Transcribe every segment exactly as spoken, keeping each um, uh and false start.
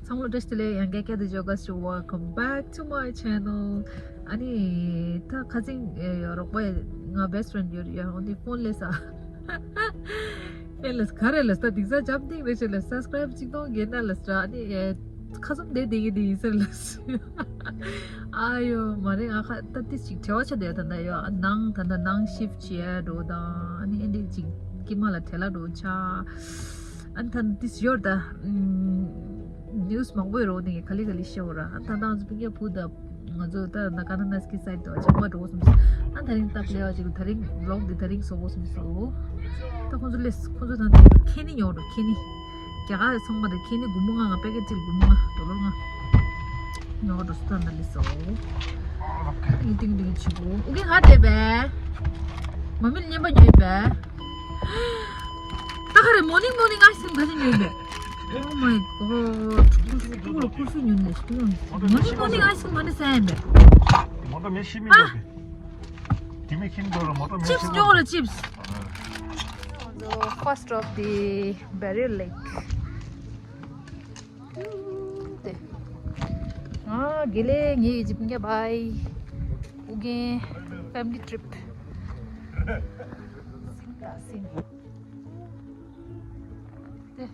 ཚང་མ་བཀྲ་ཤིས་བདེ་ལེགས། ཡང་བསྐྱར་བསྐྱར་དུ་འཇོག་དགའ་བསུ། Welcome back to my channel. ཨ་ནི་ད་ཁ་སང་ཡོ་རོགས་པ་ང་best friend་ཡོད་ཡོད་འོ་འདི་ཕོན་ལས་ས་ཨེ་ལས་ག་རེ་ལས་ད་དིག་ས་ཇབ་ཏིང་རེ་ཆེ་ལས་subscribe་གཅིག་སྟོང་བརྒལ་ན་ལས་ཨ་ནི་ཁ་སང་དེ་དེ་གི་དེ་ཡིན་ཟེར་ལས། ཨ་ཡོ་མ་རེད། ང་ཁ་ད་ཏིས་ཅིག་བྲེལ་བ་ཆགས་བསྡད་ཡོད། ད་ད་ཡོ་ནང་ད་ད་ནང་shift་བྱས་འགྲོ་དང་ཨ་ནི་ཨེ་འདི་ཅིག་ཀི་མ་ལ་བྲེལ་ལ་འགྲོ་ཆ། ཨ་ནི་ད་ཏིས་ཡོར་ད་news་མང་པོ་ཡོད་རོ་ནི་ག་ལི་ག་ལི་ཤེས་འོ་ར། ཨ་ད་ད་ང་ཚོ་པིང་ཡ་བུ་ད་ང་ཚོ་ད་ན་ཀ་ན་ན་སི་ཀི་side་དུ་ཆག་མ་འགྲོ་སོང་། ཨ་ད་རིང་ད་ལེ་བ་ཅིག་ད་རིང་vlog་འདི་ད་རིང་བཟོ་དགོས་སོང་། ད་ཁོང་ཚོ་ལས་ཁོང་ཚོ་ད་ཁེ་ནི་ཉོ་འགྲོ་ཁེ་ནི། རྒྱ་གར་ཚང་མ་དང་ཁྱེད་ནི་དགུ་མོ་ལྔ་ང་པེ་ཀེ་ཊི་ཅིག་དགུ་མོ་ལྔ་ཌོ་ལར་ལྔ། ཉོ་འགྲོ་སུ་ཐོན་ན་ལི་སོ། ཨི་ཏིང་ཏིང་ཆི་གོ་ཨུ་གེ་ཧ་དེ་བེ། མ་མི་ལ་ཉན་པ་ཉོས་བེ། ད་ག་རེ་morning morning ice cream་ག་ཅི་ཉོས་བེ། Oh my god། ཁུར་སུ་ཉོས་ནས་morning morning ice cream་མ་ནི་ས་ཡན་བེ། མོ་ཏོ་མེ་ཤི་མི་ཨ། འདུག་གི་དེ་མེ་ཁྱིམ་འགྲོ་ར་མོ་ཏོ་མེ་chips་ཤི་ཉོ་ར་chips། So first of the Barrier Lake. དེ། ཨ་དགེ་ལེགས་ངའི་ཡི་ཇིབ་ཉ་བའི། ཨུ་གེ་family trip། སིན་ད་སིན། དེ།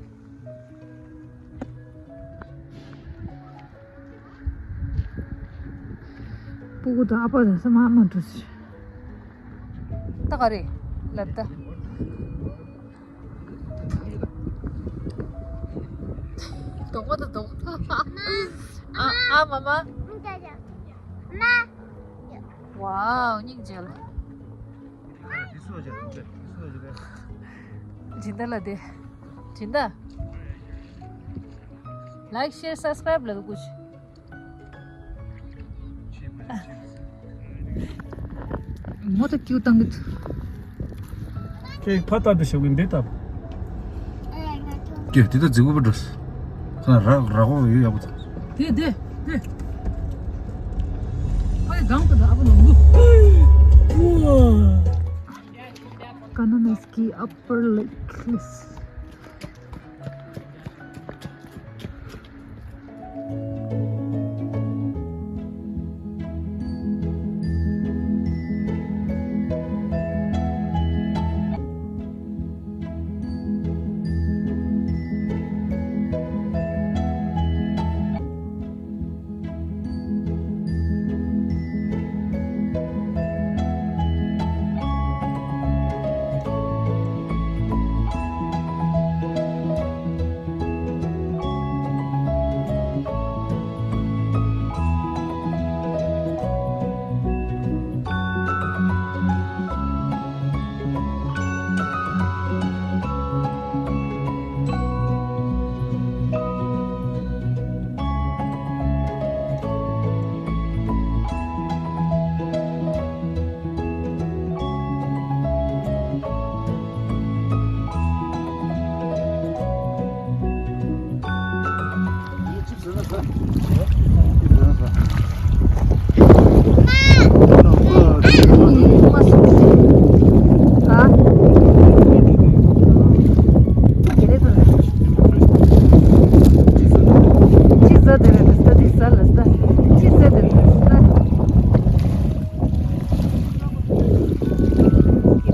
སྤུ་གུ་དང་ཨ་ཕ་དང་སེམས་ཨ་མ་འགྲོ་ཟེར། ད་ག་རེ་ལབ་ད། དོག་པ་དང་དོག་པ། ཨ་ཨ་མ་མ། Wow་སྙིང་རྗེ་ལ། འདི་སུ་ལ་བྱས། འདི་སུ་ལ་བྱས། སྦྱིན་བདག་ལ་དེ། སྦྱིན་བདག like share subscribe་ལ་དགོས། མོ་ད་ཀྱུ་བཏང་གི་འདུག་ཁྱེད་ཕ་ལྟ་དུ་ཞོག་གི་འདི་ལྟ། ཀྱེ་དེ་ད་རྫིག་པོ་པ་འགྲོ། ཁ་ར་ར་ཧོ་ཡོད་ཡག་པོ་ད། དེ་དེ་དེ། ཨ་ཡ་གང་དུ་ད་ཨ་པ་ནོ་ལུ། Kananaskis Upper Lake.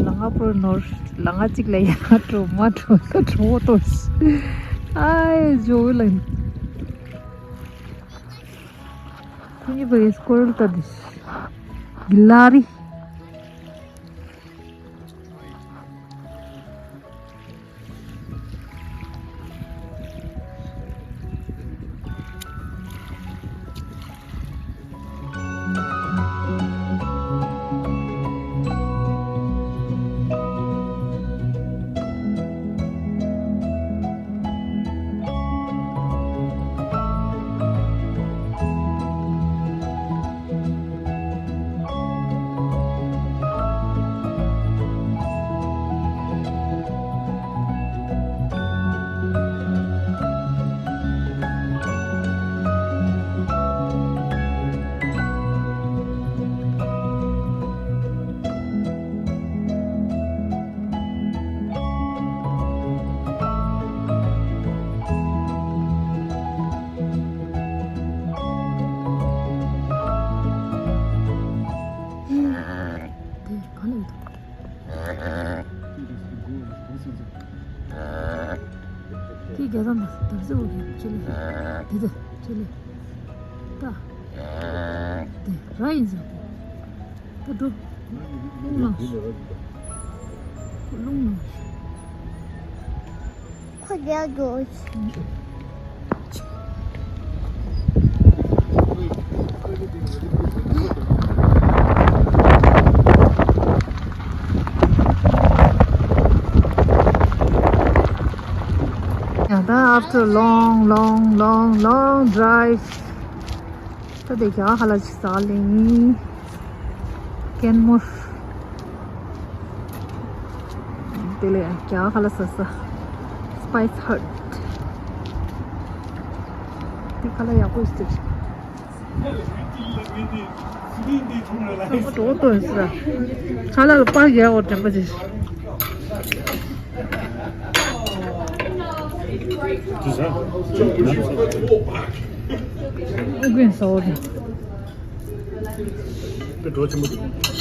ལ་ང་པོར་ནོར། ལ་ང་གཅིག་ལ་ཡ་འགྲོ་མ་འགྲོ་ས་འགྲོ་ཏོ། ཨའི་ཇོ་ལ། ཁོ་གཉིས་པོ་ཡི་སྐོར་ལྟ་དུས། གི་ལ་རི། ཡ་ད་ན་དར་ཟེ་འོ་གི་ཅི་ལེ། དེ་དེ་ཅི་ལེ། ད། དེ་ར་ཡིན་ཟེར་གོ། ད་འགྲོ། རླུང་ལངས་སོང་། རླུང་ལངས་སོང་། ཁོ་རྒྱག་དགོས། ཡང་ད་after long long long long drive ད་དེ་རྒྱ་གར་ལ་ཅིག་ཟ་ལེ་ཡིན། ཀན་མོར། དེ་ལས་རྒྱ་གར་ལ་ཟ་ས། Spice Hut དེ་ཁ་ལག་ཡག་པོ་ཞིག་འགྲོ་འདོད་ཟེར། ཁ་ལག་ལ་པར་རྒྱག་འོ་དྲན་པ་ཅིག་ཨུ་རྒྱན་ཟ་འོ་དྲན། དེ་འགྲོ་ཆེན་པོ་འདུག